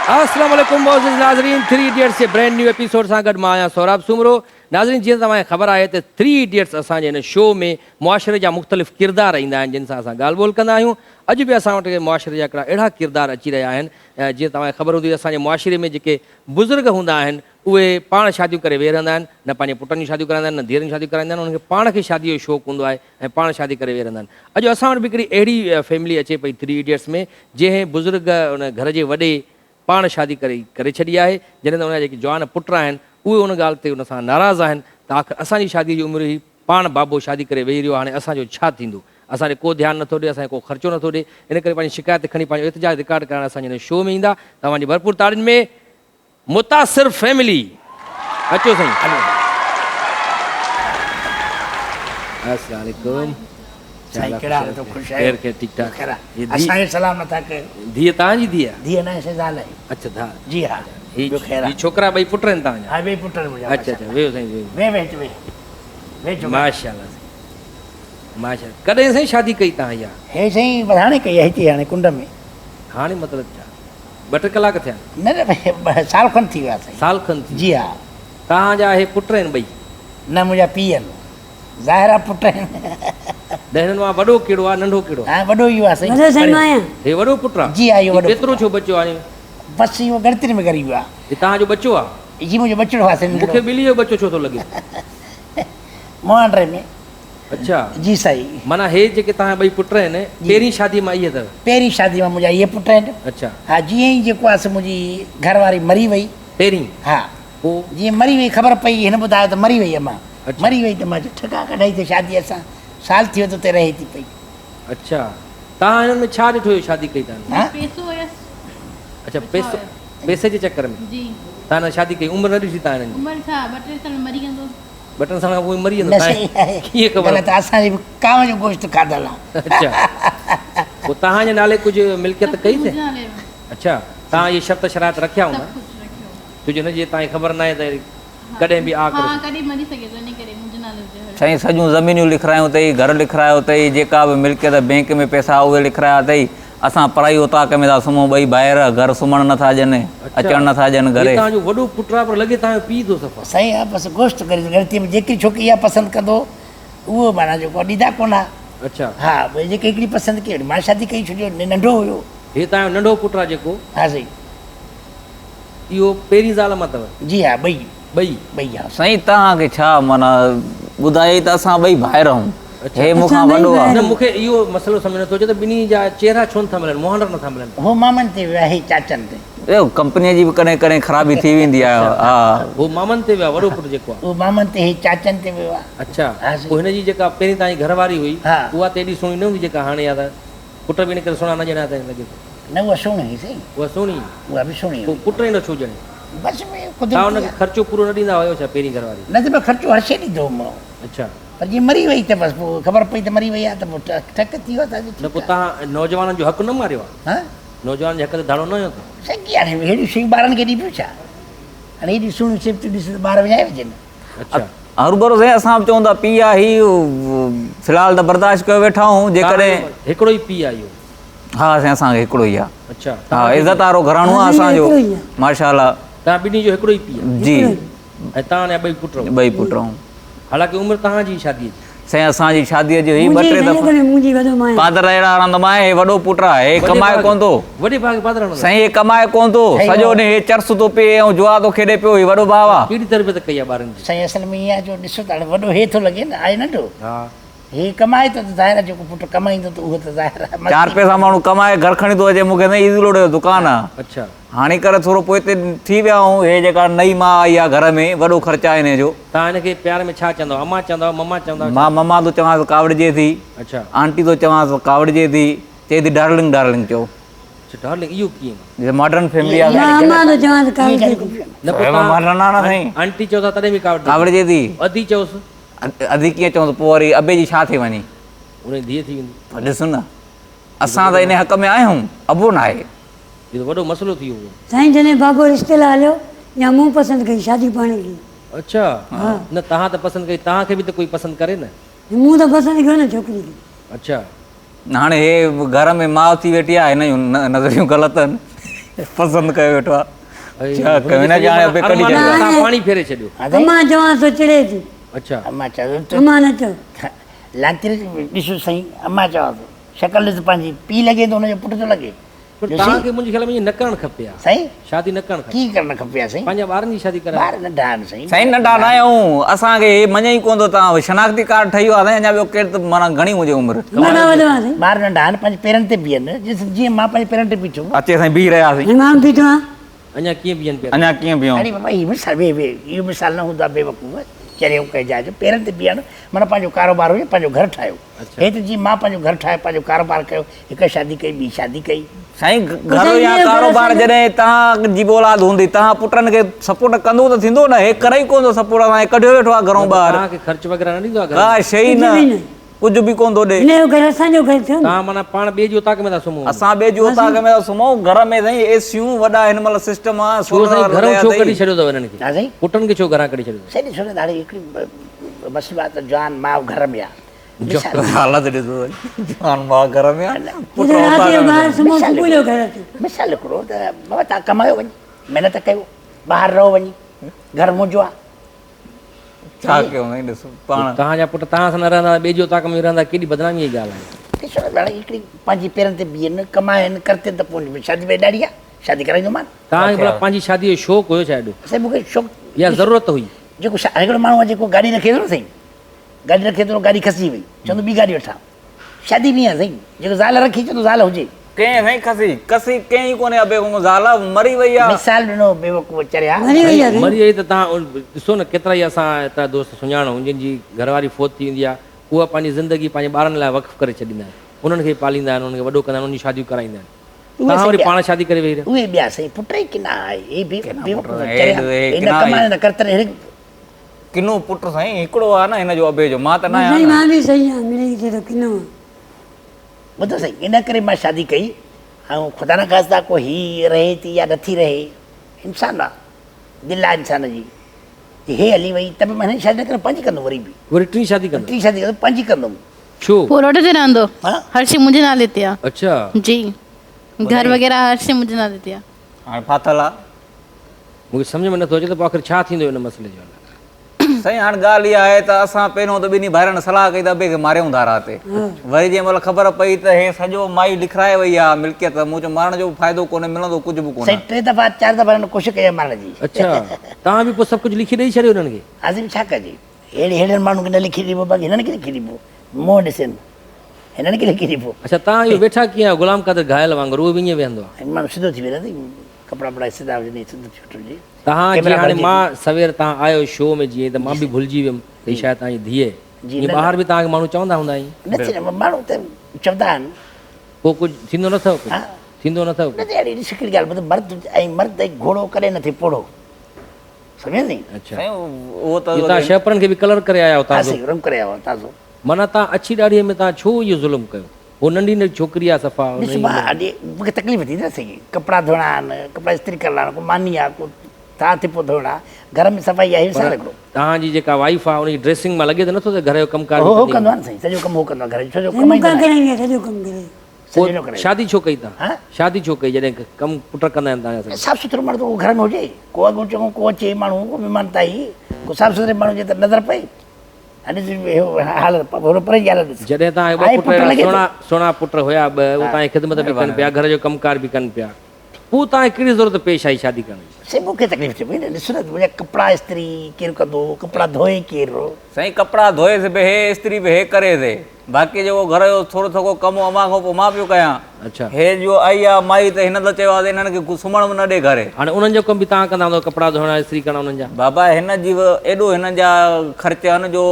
السلام عليڪم معزز ناظرين ٿري ايڊيٽس جي برينڊ نيو ايپيسوڊ سان گڏ مان آهيان سهراب سومرو ناظرين جيئن توهان کي خبر آهي ته ٿري ايڊيٽس اسان جي هن شو ۾ معاشري جا مختلف ڪردار ايندا آهن جن سان اسان ڳالهه ٻولهه ڪندا آهيون اڄ به اسان وٽ معاشري جا هڪڙا اهڙا ڪردار اچي رهيا آهن جيئن توهان کي خبر هوندي اسان جي معاشري ۾ جيڪي بزرگ هوندا آهن اهي پاڻ شاديون ڪري ويهي رهندا آهن، نه پنهنجي پٽن جون شاديون ڪرائيندا آهن، نه ڌيئرن جون شاديون ڪرائيندا آهن، انهن کي پاڻ کي شاديء جو شوق هوندو آهي ۽ پاڻ شادي ڪري ويهي رهندا آهن. اڄ اسان وٽ به هڪڙي اهڙي فيملي اچي پئي ٿري ايڊيٽس ۾ جنهن بزرگ ان گهر جي وڏي پاڻ شادي ڪري ڪري ڇڏي آهي، جڏهن ته ان جا جيڪي جوان پٽ آهن اهي ان ڳالهه تي ان سان ناراض آهن ته آخر اسان جي شاديء جي عمر هئي، پاڻ بابو شادي ڪري ويهي رهيو آهي، هاڻي اسان جو ڇا ٿيندو؟ اسان ڏي ڪو ڌيان نٿو ڏي، اسان کي ڪو خرچو نٿو ڏي، ان ڪري پنهنجي شڪايت کڻي پنهنجو احتجاج رڪارڊ ڪرائڻ اسان جي هن شو ۾ ايندا. توهان جي ڀرپور تاڙين ۾. متاثر فيملي اچو سائين السلام عليڪم سائين ڪهڙا حال اٿو خوش آهيو خير خير ٺيڪ ٺاڪ خير آهي اسان کي سلام نٿا ڪيو ڌيء توهان جي ڌيء ڌيء نه سي زال آهي اڇا ڌا جي ها هي ٻيو خير آهي هي ڇوڪرا ٻئي پٽ آهن توهان جا ها ٻئي پٽ آهن منهنجا اڇا اڇا ويهو سائين ويهو ويهه ويهه ويهه ويهه ڇوڪرا ماشاءالله سائين ماشاءالله ڪڏهن سائين شادي ڪئي توهان اها هي سائين بس هاڻي ڪئي آهي هتي هاڻي ڪنڊ ۾ هاڻي مطلب ڇا ٻه ٽي ڪلاڪ ٿيا؟ نه نه سال کن ٿي ويا سائين. سال کن ٿي جي ها. توهان جا اهي پٽ آهن ٻئي؟ نه منهنجا پيء آهن. ظاهر آهي پٽ آهن. نه هنن مان وڏو ڪهڙو آهي ننڍو ڪهڙو آهي؟ ها وڏو اهو آهي سائين. وڏو سائين مان آهيان. هي وڏو پٽ آهي؟ جي ها اهو وڏو پٽ آهي. ايترو ڇو بچيو آهي؟ بس اهو ڳڻتين ۾ ڳري ويو آهي. هي توهان جو ٻچو آهي؟ جي منهنجو ٻچڙو آهي سائين. مون کي ٻلي جو ٻچو ڇو ٿو لڳي؟ مهانڊي ۾. اڇا جي سائين. معنيٰ هي جيڪي توهان جا ٻئي پٽ آهن پهرين شادي مان اهي اٿو؟ پهرين شادي مان منهنجا اهي پٽ آهن. اڇا. ها جيئن ئي جيڪو آهي سو منهنجي گهر واري مري وئي. پهرين؟ ها. پوء؟ جيئن مري وئي خبر پئي هن ٻڌايو ته مري وئي امان. اڇا. مري وئي ته مان چيو ٺڪا ڪڍائي ته شادي اسان سال ٿي ويو ته اتي رهي ٿي پئي. اڇا توهان هنن ۾ ڇا ڏٺو جو شادي ڪئي توهان؟ ها. پيسو هيس. اڇا پيسو پيسي جي چڪر ۾. جي. توهان هن شادي ڪئي عمر نه ڏٺي توهان هنن جي؟ عمر ڇا ٻه ٽي سال مري ويندو. ٻه ٽن سالن کان پوء مري ويندو نه تانکي سائين ڪيئن خبر غلط اسان جي به ڪانء جو گوشت کاڌل آ. اڇا پوء توهان جي نالي ڪجهه ملڪيت سڀ ڪئي ڪجهه اٿئي؟ منهنجي نالي اڇا توهان اهي شرط شرائط رکيا سڀ هوندا ڪجهه رکيو. ڇو جو هن جي توهان کي خبر ناهي ته ڪڏهن به آ ها ڪري ڪڏهن مري سگهي ٿو ان ڪري منهنجي نالي هجي هر سائين سڄون زمينيون لکرايون اٿئي گهر لکرايو اٿئي جيڪا به ملڪيت بينڪ ۾ پئسا اهي لکرايا اٿئي اسان پرائي اوطاق ۾ ٿا سمهون ٻئي ڀائر گهر سمهڻ نه ٿا ڏين اچڻ نه ٿا ڏين هي گهري. توهان جو وڏو پٽ آ پر لڳي توهان جو پيء ٿو صفا. سائين ها بس گوشت ڪري ڳڻتي ۾ جيڪي ڇوڪري اها پسند ڪندو اهو معنيٰ جيڪو ڏيندا ڪونه ها. اڇا. ها ٻئي جيڪي هڪڙي پسند ڪئي مان شادي ڪئي ڇڏيو ننڍو هيو. هي توهان جو ننڍو پٽ آ جيڪو. ها سائين. اهو پهرين زال مان اٿو؟ جي ها ٻئي. ٻئي؟ ٻئي ها. سائين توهان کي ڇا معنيٰ ٻڌايئي ته اسان ٻئي ڀائر آهيون. هي مون کان وڏو آ. نه مون کي اهو مسئلو سمجهه نٿو اچي ته ٻنهي جا چهرا ڇو نٿا ملن مهانڊا نٿا ملن. هو مامن تي ويو آ هي چاچن تي. اهو ڪمپنيء جي به ڪڏهن ڪڏهن خرابي ٿي ويندي آ ها. هو مامن تي ويو آ وڏو پٽ جيڪو آ. اهو مامن تي هي چاچن تي ويو آ. اڇا پوء هن جي جيڪا پهرين توهان جي گهر واري هئي اها ته ايڏي سهڻي نه هوندي جيڪا هاڻي آ ته پٽ به ان ڪري سهڻا نه ڄڻيا اٿائين لڳي ٿو. نه اها سهڻي هئي سائين. اها سهڻي هئي. اها به سهڻي هئي. پوء پٽ هن ڇو ڄڻي. بس قدرتي توهان هن کي خرچو پورو نه ڏيندا هيو ڇا پهرين گهر واري. نه ته مان خرچو هر شيء ڏيندو هوم. اڇا. پر جي مري وئي ته بس پوء خبر پئي ته مري وئي آهي ته پوء ٺڪ ٿي ويو اسان جو نه پوء توهان نوجوانن جو حق نه ماريو آهي؟ ها؟ نوجوانن جي حق تي ڌاڙو نه هنيو اٿو؟ سائين ڪيئن هاڻي اهڙيون شيون ٻارن کي ڏبيون ڇا؟ هاڻي ايڏيون سهڻيون صفتون ڏسي ته ٻار وڃائي وجهن. اڇا. هروڀرو سائين اسان به چئون ٿا پيء آهي هي في الحال ته برداشت ڪيو ويٺا آهيون جيڪڏهن. هڪڙو ئي پيء آهي اهو؟ ها سائين اسان کي هڪڙو ئي آهي. اڇا. ها عزت وارو گهراڻو آهي اسان جو ماشاء الله. توهان ٻنهي جو هڪڙو ئي پيء آهي؟ جي. ۽ توهان جا ٻئي پٽ هئا؟ ٻئي پٽ هئا. حالانڪه عمر توهان جي شاديء جي. سائين اسان جي شاديء جي هئي ٻه ٽي دفعا پادر اهڙا هڻندو مانء هي وڏو پٽ آهي هي ڪمائي ڪونه ٿو. وڏي ڀاء کي پادر هڻندو. سائين هي ڪمائي ڪونه ٿو سڄو ڏينهن هي چرس ٿو پيئي ۽ جوا ٿو کيڏي پيو هي وڏو ڀاء آ. ڪهڙي تربيت ڪئي آ ٻارن جي. سائين اصل ۾ ائين آ جو ڏسو ته هاڻي وڏو هي ٿو لڳي نه آهي ننڍو. ها. هي ڪمائي ٿو ته ظاهر آ جيڪو پٽ ڪمائيندو ته اهو ته ظاهر آ مستي چار پئسا ماڻهو ڪمائي گهر کڻي ٿو اچي مون کي سائين ايزي لوڊ جو دڪان آ. اڇا. هاڻي ڪر ٿورو پوئتي ٿي ويا آهيون هي جيڪا نئين ماء آئي آ گهر ۾ وڏو خرچ آهي هن جو. توهان هن کي پيار ۾ ڇا چوندؤ امان چوندؤ مما چوندؤ ڇا؟ مان مما ٿو چوانس ڪاوڙجي ٿي. اڇا. آنٽي ٿو چوانس ڪاوڙجي ٿي چئي ٿي ڊارلنگ ڊارلنگ چئو. اڇا ڊارلنگ اهو ڪيئن؟ جيئن ماڊرن فيملي آ. مان امان ٿو چوانس ڪاوڙجي ٿي. نه پوء توهان ماڊرن آ نه سائين. آنٽي چئو ٿا تڏهن به ڪاوڙجي ٿي. ڪاوڙجي ٿي. ادي چئوس. ادي ڪيئن چئونس پوء وري ابي جي ڇا ٿي وڃي. ان جي ڌيء ٿي ويندي. ڏس نه اسان ته ان حق ۾ آهيون ابو ناهي. هي ته وڏو مسئلو ٿي ويو. سائين جڏهن بابو رشتي لاء هليو يا مون پسند ڪئي شادي پاڻ ڪئي. اڇا نه توهان ته پسند ڪئي توهان کي به ته ڪوئي پسند ڪري نه. مون ته پسند ڪيو نه ڇوڪري کي. اڇا. هاڻي هي گهر ۾ ماء ٿي ويٺي آهي هن جون نظريون غلط آهن. پسند ڪيو ويٺو آ. ڇا ڪيون هن کي هاڻي ابي ڪڍي ڇڏيو. توهان پاڻي ڦيري ڇڏيو. امان چوان ٿو چڙي ٿي. اڇا. امان چوان ٿو. امان نه چئو. لعنتي ڏسو سائين امان چوان ٿو شڪل ڏس پنهنجي پيء لڳي ٿو هن جو پٽ ٿو لڳي. پر توهان کي منهنجي خيال ۾ ائين نه ڪرڻ کپي ها. سائين. شادي نه ڪرڻ کپي. ڪيئن ڪرڻ کپي ها سائين. پنهنجا ٻارن جي شادي ڪرايو. ٻار ننڍا آهن سائين. سائين ننڍا نه آهيون اسان کي هي مڃي ئي ڪونه ٿو توهان شناختي ڪارڊ ٺهي ويو آهي سائين اڃا ٻيو ڪير ته معنيٰ گهڻي هجي عمر. وڏا وڏا آهن سائين. ٻار ننڍا آهن پنهنجي پيرن تي بيهن جيئن مان پنهنجي پيرن تي بيٺو. اچي سائين بيهي رهياسين. ۽ مان به بيٺو آهيان. اڃا ڪيئن بيهن پيرن تي. اڃا ڪيئن بيهون. اڙي بابا هي مثال وي وي اهو مثال نه هوندو آهي بيوقوف چريو ڪنهن جاء جو پيرن تي بيهڻ معنيٰ پنهنجو ڪاروبار هجي پنهنجو گهر ٺاهيو. هي ته جيئن مان پنهنجو گهر ٺاهيو پنهنجو ڪاروبار ڪيو هڪ شادي ڪئي ٻي شادي ڪئي. سائين گهر يا ڪاروبار جڏهن توهان جي به اولاد هوندي توهان پٽن کي سپورٽ ڪندو ته ٿيندو نه هي ڪري ئي ڪونه ٿو سپورٽ اسان کي ڪڍيو ويٺو آهي گهرون ٻاهر. توهان کي خرچ وغيره نه ڏيندو آهي گهر ۾؟ ڪا شيء نه ڪجهه به ڪونه ٿو ڏي. هن جو گهر اسان جو گهر ٿيو نه. توهان معنيٰ پاڻ ٻئي جي اوطاق ۾ ٿا سمهو. اسان ٻئي جي اوطاق ۾ ٿا سمهون گهر ۾ سائين اي سيون وڏا هن مهل سسٽم آ ڇو سولر سائين وارا گهرون لڳايا ڇو اٿئي. ڪڍي ڇڏيو اٿو هنن کي ها سائين. پٽن کي ڇو گهران ڪڍي ڇڏيو اٿو. سائين ڏسو نه هاڻي هڪڙي مسئلو آ ته جوان ماء گهر ۾ آ. حالت ڏسو جوان ماء گهر ۾ آ پٽ رات جو ٻاهر سمهو صبح جو گهر اچو. مثال هڪڙو ته بابا توهان ڪمايو وڃي محنت ڪيو ٻاهر رهو وڃي گهر منهنجو آ. ڇا ڪيون سائين ڏسو پاڻ. توهان جا پٽ توهان سان نه رهندا ٻئي جي اوطاق ۾ رهندا ڪيڏي بدنامي جي ڳالهه آهي. ڏسو نه هاڻي هڪڙي پنهنجي پيرن تي بيهن ڪمائن ڪرتين ته پوء شادي ڀئي ڏاڍي آ شادي ڪرائيندومان. توهان کي ڀلا پنهنجي شادي جو شوق هيو ڇا ايڏو؟ سائين مون کي شوق يا ضرورت هئي؟ جيڪو هڪڙو ماڻهو آ جيڪو گاڏي رکي ٿو نه سائين گاڏي رکي ٿو گاڏي کسجي وئي چوندو ٻي گاڏي وٺان شادي به ائين سائين جيڪو زال رکي چوندو زال هجي. ڪنهن سائين کسي کسي ڪنهن ئي ڪونهي ابي کان زال مري وئي آ. مثال ڏنو بيوقوف چريا. مري وئي آ سائين. مري وئي ته توهان ڏسو نه ڪيترا ئي اسان ايترا دوست سڃاڻون جن جي گهر واري فوت ٿي ويندي آ اها پنهنجي زندگي پنهنجي ٻارن لاء وقف ڪري ڇڏيندا آهن انهن کي پاليندا آهن انهن کي وڏو ڪندا آهن انهن جون شاديون ڪرائيندا آهن توهان وري پاڻ شادي ڪري ويهي رهيا. اهي ٻيا سائين پٽ ئي ڪنا آهي هي بيوقوف چريا هي نه ڪمائن نه ڪرتن هن ڪنو پٽ سائين هڪڙو آ نه هن جو ابي جو مان ته ناهيان سائين مان به صحيح آهيان مڙئي ٿي ته ڪنو آ. ٻڌو سائين ان ڪري مان شادي ڪئي ۽ خدا نه خواسته ڪو هي رهي ٿي يا نٿي رهي انسان آ دل آ انسان جي جي هي هلي وئي ته به مان هن جي شادي نه ڪندم پنهنجي ڪندم وري به وري ٽين شادي ڪندو ٽين شادي ڪندم پنهنجي ڪندم. ڇو؟ پوء روڊ تي رهندو ها هر شي منهنجي نالي تي آ. اڇا. جي گهر وغيره هر شي منهنجي نالي تي آ. هاڻي ڦاٿل آ. مون کي سمجهه ۾ نٿو اچي ته پوء آخر ڇا ٿيندو ان مسئلي جو حل. سائين هاڻ ڳالهه اها آهي ته اسان پهريون ته ٻنهي ڀائرن صلاح ڪئي ته ابي کي ماريون ٿا رات وري جنهن مهل خبر پئي ته هي سڄو مائي لکرائي وئي آهي ملڪيت مون چيو مارڻ جو به فائدو ڪونهي ملندو ڪجهه به ڪونه. سائين ٽي دفعا چار دفعا هنن ڪوشش ڪئي آهي مارڻ جي. اڇا توهان به پوء سڀ ڪجهه لکي ڏئي ڇڏيو هنن کي. عظيم ڇا ڪجي ههڙي ههڙن ماڻهن کي نه لکي ڏبو باقي هنن کي لکي ڏبو منهن ڏسين هنن کي لکي ڏبو. اڇا توهان اهو ويٺا ڪيئن آهيو غلام قادر گهايل وانگر اهو به ائين ويهندو آهي. ماڻهو سڌو ٿي ويندو ڪپڙا وپڙا سڌا هجن ۽ سڌو ٿي ويٺو هجي. توهان جي ڪيمرا هاڻي ڀرجي مان سوير توهان آيو شو ۾ جيئن ته مان به ڀلجي ويم ته هي شايد توهان جي ڌيء جي ائين نه ٻاهر به توهان کي ماڻهو چوندا هوندا ائين. نه ٿي نه ماڻهو ته چوندا آهن. پوء ڪجهه ٿيندو نه اٿو ڪجهه ها ٿيندو نه اٿو نه ته اهڙي ڏس هڪڙي ڳالهه ٻڌ مرد ۽ مرد ۽ گهوڙو ڪڏهن نه ٿئي پوڙهو سمجهيو ني. اڇا سائين اهو ته اهو توهان شهپرن کي به ڪلر ڪري آيا آهيو ها تازو. سائين رنگ ڪري آيو آهيان تازو. معنيٰ توهان اڇي ڏاڙهيء ۾ توهان ڇو اهو ظلم ڪيو. هو ننڍي ننڍي ڇوڪري آ صفا ڏس مان اڄ مون کي تڪليف ٿي نه سائين ڪپڙا ڌوئڻا آهن ڪپڙا استري ڪرڻا آهن ڪو ماني آ ڪو ٿان ٿپو ڌوئڻا گهر ۾ صفائي آهي پر مثال هڪڙو. توهان جي جيڪا وائيف آ ان جي ڊريسنگ مان لڳي ته نٿو ته گهر جو ڪم ڪار به هو ڪندي ڪندو هوندي. آ نه سائين سڄو ڪم هو ڪندو آ گهر جو ڇو جو سائين مون ڪمائيندو ڪا ناهي. ڪرائيندي آ سڄو ڪم ڪري. پوء سڄو نه ڪرائيندو. شادي ڇو ڪئي توهان ها؟ شادي ڇو ڪئي جڏهن ڪم پٽ ڪندا آهن توهان جا سڄا. صاف سٿرو مرد ڪو گهر ۾ هجي ڪو اڳو چڱو ڪو اچي ماڻهو ڪو مهمان تائين ڪو صاف سٿري ماڻهو جي ته نظر پئي. جڏهن توهان کي ٻه پٽ اهڙا سهڻا سهڻا پٽ هيا ٻه اهي توهان جي خدمت به ڪن پيا گهر جو ڪم ڪار به ڪن پيا پوء توهان کي ڪهڙي ضرورت پيش آئي شادي ڪرڻ جي. سائين مون کي تڪليف ٿي پئي نه ڏس نه منهنجا ڪپڙا استري ڪير ڪندو ڪپڙا ڌوئي ڪير. سائين ڪپڙا ڌوئيس به هي استري به هي ڪريس باقي جيڪو گهر جو ٿورو ٿڪو ڪم امان کان پوء مان پيو ڪيان. اڇا. هي جو آئي آ مائي ته هن ته چيو آ ته انهن کي سمهڻ به نه ڏي گهر. هاڻي انهن جو ڪم به توهان ڪندا هوندؤ ڪپڙا ڌوئڻ استري ڪرڻ انهن جا. بابا هن جي به ايڏو هنن جا خرچ آهن جو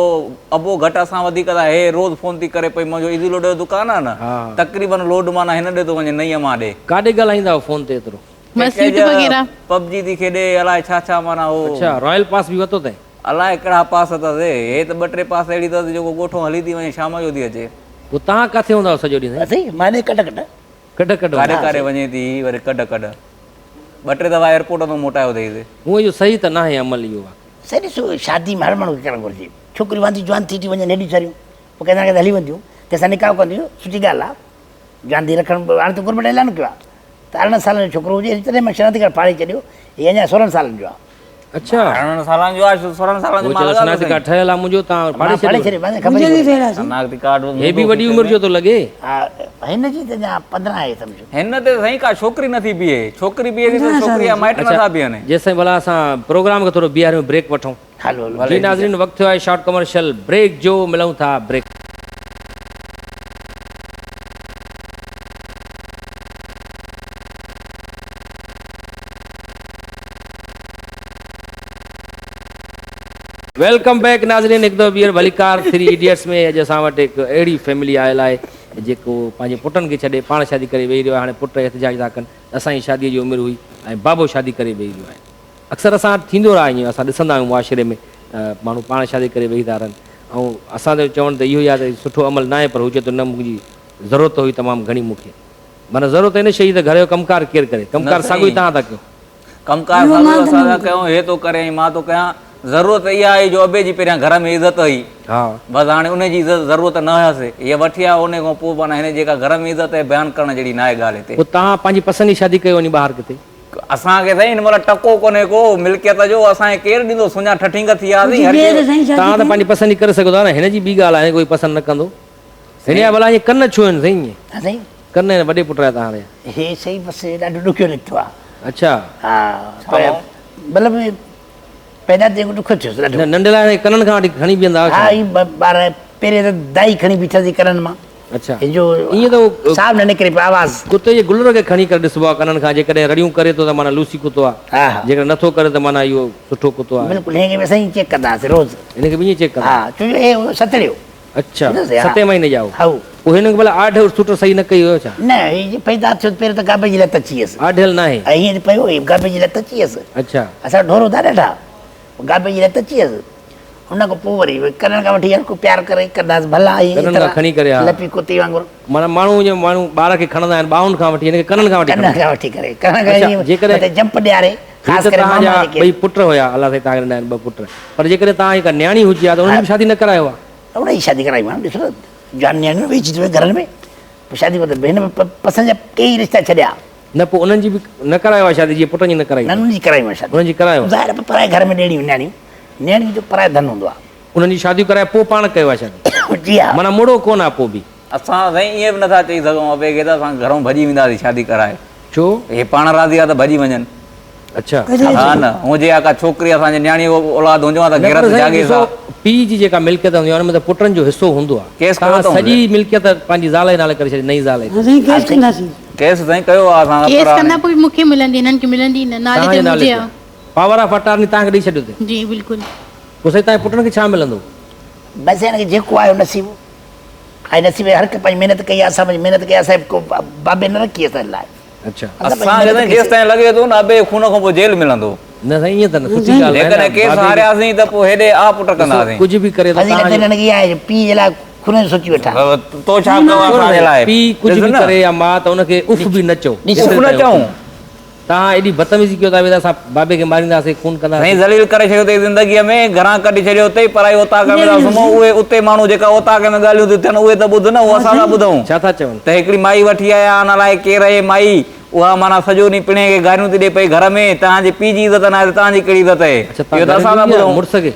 ابو گهٽ اسان وڌيڪ ٿا هي روز فون ٿي ڪري پئي منهنجو ايزي لوڊ جو دڪان آ نه تقريبن لوڊ معنيٰ هن ڏي ٿو وڃي نه ئي امان ڏي. ڪاڏي ڳالهائيندا آهيو فون تي ايترو. بس يوٽيوب وغيره. پب جي ٿي کيڏي الائي ڇا ڇا معنيٰ هو. اڇا رائل پاس به ورتو اٿئي. الائي ڪهڙا پاس اٿس هي ته ٻه ٽي پاس اهڙي اٿس جيڪو ڳوٺون هلي ٿي وڃي شام جو ٿي اچي. پوء توهان ڪاٿي هوندا آهيو سڄو ڏينهن سائين؟ سائين مان ڪڍ ڪڍ. ڪڍ ڪڍ ڪاڏي ڪاڏي وڃي ٿي وري ڪڍ ڪڍ. ٻه ٽي دفعا ايئرپورٽ تان موٽايو اٿئي. هونء اهو صحيح ته ناهي عمل اهو واقعي. سائين ڏسو شادي ۾ هر ماڻهو کي ڪرڻ گهرجي. ڇوڪريون وانديون جوان ٿي ٿيون وڃن هيڏيون ساريون پوء ڪنهن سان ڪنهن سان هلي وينديون ڪنهن سان نڪاح ڪنديون سٺي ڳالهه آهي جوان ڌيء رکڻ هاڻي ته گورنمينٽ اعلان ڪيو آهي. ته 18 سالن جو ڇوڪرو هجي، تڏهن مان شناختي ڪارڊ ڦاڙي ڇڏيو، هي اڃا 16 سالن جو آهي. اڇا. 18 سالن جو آهي، 16 سالن جو هو مان چيو لڳا شناختي ٿو ڪارڊ ٺهيل آهي منهنجو، توهان ڦاڙي مان ڦاڙي ڇڏيو. ڇڏيو، مانکي خبر ئي منهنجو به ڪونهي. ٺهيل آهي سائين. شناختي ڪارڊ هي به هوندو وڏي کيسي عمر ۾. جو ٿو لڳي. ها، هن جي ته اڃا 15 آهي سمجهو. هن تي سائين ڪا ڇوڪري نٿي بيهي، ڇوڪري بيهي ٿي ته 15 سال ڇوڪري جا جي. مائٽ اڇا نٿا بيهن. جيستائين ڀلا اسان پروگرام کي ٿورو بيهاريون بريڪ وٺون. هلو هلو. جي ناظرين وقت ٿيو آهي شارٽ ڪمرشل بريڪ جو، ملون ٿا بريڪ. Welcome back ناظرين هڪ دفعو ٻيهر ڀليڪار ٿري ايڊيٽس ۾ اڄ اسان وٽ هڪ اهڙي فيملي آيل آهي جيڪو پنهنجي پٽن کي ڇڏي پاڻ شادي ڪري ويهي رهيو آهي هاڻي پٽ احتجاج ٿا ڪن ته اسان جي شادي جي عمر هئي ۽ بابو شادي ڪري ويهي رهيو آهي اڪثر اسان وٽ ٿيندو رهيو آهي ائين اسان ڏسندا آهيون معاشري ۾ ته ماڻهو پاڻ شادي ڪري ويهي ٿا رهن ۽ اسان جو چوڻ ته اهو ئي آهي ته سٺو عمل ناهي پر هو چئي ٿو نه منهنجي ضرورت هئي تمام گهڻي مون کي معنيٰ ضرورت ان شيء جي ته گهر جو ڪم ڪار ڪير ڪري؟ ڪم نه ڪار ساڳيو ئي سائين توهان ٿا ڪيو. ڪم ڪار اهو ساڳيو مان ته اسان نه ٿا ڪيون، هي ٿو ڪري ۽ مان ٿو ڪيان. ضرورت اها آهي جو ابي جي پهريان گهر ۾ عزت هئي. ها. بس هاڻي ان جي عزت ضرورت نه هيس. هيء وٺي آيو ان کان پوء معنيٰ هن جيڪا گهر ۾ عزت آهي بيان ڪرڻ جهڙي ناهي ڳالهه هتي. پوء توهان پنهنجي پسند جي شادي ڪيو وڃي ٻاهر ڪٿي؟ اسان کي سائين هن مهل ٽڪو ڪونهي ڪو ملڪيت جو اسان کي ڪير ڏيندو سڃا ٺٺينگ ٿي وياسين ڪجهه هر ٻئي ته ڪير سائين شادي توهان ته ڪئي. پنهنجي پسند جي ڪري سگهو ٿا نه. هن جي ٻي ڳالهه آهي هن کي ڪوئي پسند نه ڪندو. هن جا ڀلا ائين ڪن ڇو آهن سائين ائين؟ ها سائين. ڪن هن وڏي پٽ جا توهان جا. هي سائين بس ڏاڍو ڏکيو نڪتو آ. اڇا. ها پر مطلب پيدا ٿي ڏکيو ٿيس ڏاڍو. نه ننڍي لاء هن ڪنن کان وٺي کڻي بيهندا هئا ها ڇا؟ هي ٻار پهرين ته دائي کڻي بيٺاسين ڪنن مان. اڇا. هن جو ائين ته اهو صاف نه نڪري پيو آواز. ڪتي جي گلر کي کڻي ڪري ڏسبو آ ڪنن کان جيڪڏهن رڙيون ڪري ٿو ته معنيٰ لوسي ڪتو آ. ها ها. جيڪڏهن نٿو ڪري ته معنيٰ اهو سٺو ڪتو آ. بلڪل هن کي به اسان ائين چيڪ ڪندا هئاسين روز. هن کي به ائين چيڪ ڪندا. ها ڇو جو هي ستڙيو. اڇا ستين مهيني ڄائو. هائو. پوء هن کي ڀلا آڍ سوٽ صحيح نه ڪئي هيو ڇا؟ نه هي جي پيدا ٿيو ته پهريون ته گابي جي لت اچي ويس. آڍيل ناهي. ۽ هيئن پيو هي گابي جي لت اچي ويس. اڇا. اسان ڍور هوندا ڏاڍا گابي جي لت اچي ويس. ان کان پوء وري ڪنن کان وٺي هر ڪو پيار ڪري ڪنداس ڀلا هي ڪنن کان کڻي ڪري ها. لپي ڪتي وانگر. معنيٰ ماڻهو جيئن ماڻهو ٻار کي کڻندا آهن ٻانهن کان وٺي هن کي ڪنن کان وٺي ڪنن کان وٺي ڪري ڪنن کان اڇا ائين جيڪڏهن مٿي جمپ ڏياري هي خاص ته ڪري توهان ماما جا جيڪي ٻئي پٽ هيا الله سائين توهان کي ڏنا آهن ٻه پٽ پر جيڪڏهن توهان جي ڪا نياڻي هجي ها ته ان جي به شادي نه ڪرايو ها. ان جي شادي ڪرائي مان ڏسو ته جوان نياڻيون ويچي ٿي وئي گهرن ۾ پوء شادي ڪو ته هن پسند جا ڪيئي رشتا ڇڏيا. نه پوء انهن جي به نه ڪرايو ها شادي جيئن پٽن جي نه ڪرائي. نه انهن جي ڪرائي مان شادي. انهن جي ڪرايو. ظاهر آهي پرائي گهر ۾ ڏيڻيون نياڻيون نياڻين جو پرائي ڌن هوندو آهي. انهن جون شاديون ڪرائي پوء پاڻ ڪيو آهي شادي. جي ها. معنيٰ مڙو ڪونه آهي پوء به. اسان سائين ائين به نٿا چئي سگهون ابي کي ته اسان گهرون ڀڄي وينداسين شادي ڪرائي. ڇو؟ هي پاڻ راضي آ ته ڀڄي وڃن. اڇا. ها نه هجي ها ڪا ڇوڪري اسان جي نياڻي جو اولاد هجو ها ته نه پر غيرت سائين جاڳيس ڏسو ها. پيء جي جيڪا ملڪيت هوندي آهي ان ۾ ته پٽن جو حصو هوندو آهي. ڪيس ڪيو توهان اٿئون سڄي ملڪيت پنهنجي زال جي نالي ڪري ڇڏي نئين زال جي. ها سائين ڪيس ڪنداسين. ڪيس سائين ڪيو آ اسان ڪيس پر هاڻي. ڪندا پوء مون کي ملندي هنن کي ملندي نه نالي توهان تي جي نالي منهنجي تي. آ. پاور آف اٽارني توهان کي ڏئي ڇڏيو اٿئي. جي بلڪل. پوء سائين توهان جي پٽن کي ڇا ملندو؟ بس هن کي جيڪو آيو نصيب آهي نصيب هر ڪنهن پنهنجي محنت ڪئي آهي اسان پنهنجي محنت ڪئي آهي اسان ڪو بابي نه رکي اسان لاء. اڇا. اسان کي سائين جيستائين لڳي ٿو نه ابي خون کان پوء جيل ملندو. نه سائين ائين ته نه سٺي ڳالهه ناهي نه. جيڪڏهن ڪيس هارياسين ته پوء هيڏي آ پٽ ڪنداسين. ڪجهه به ڪري ته فضيلت هنن کي اها آهي جو پيء جي لاء خون جو سوچي ويٺا. تو ڇا ڪيو آهي اسان جي لاء. پيء ڪجهه به ڪري يا ماء ته ان کي اف به نه چئو. اف نه چئون. توهان ايڏي بدتميزي ڪيو ٿا ويندا اسان بابي کي مارينداسين خون ڪنداسين. سائين ذليل ڪري ڇڏيو اٿئي زندگيء ۾ گهران ڪڍي ڇڏيو اٿئي پرائي اوطاق ۾ ٿا سمهون اهي اتي ماڻهو جيڪا اوطاق ۾ ڳالهيون ٿيون ٿين اهي ته ٻڌ نه هو اسان ٿا ٻڌون. ڇا ٿا چون. ته هڪڙي مائي وٺي آيا آهن الائي ڪير اهي مائي اها معنيٰ سڄو ڏينهن پڻهين کي گاريون ٿي ڏي پئي گهر ۾ توهان جي پيء جي عزت ناهي ته توهان جي ڪهڙي عزت اهي اڇا اهو ته توهان اسان ٿا گاريون ڏني آهي ٻڌون. مڙس کي.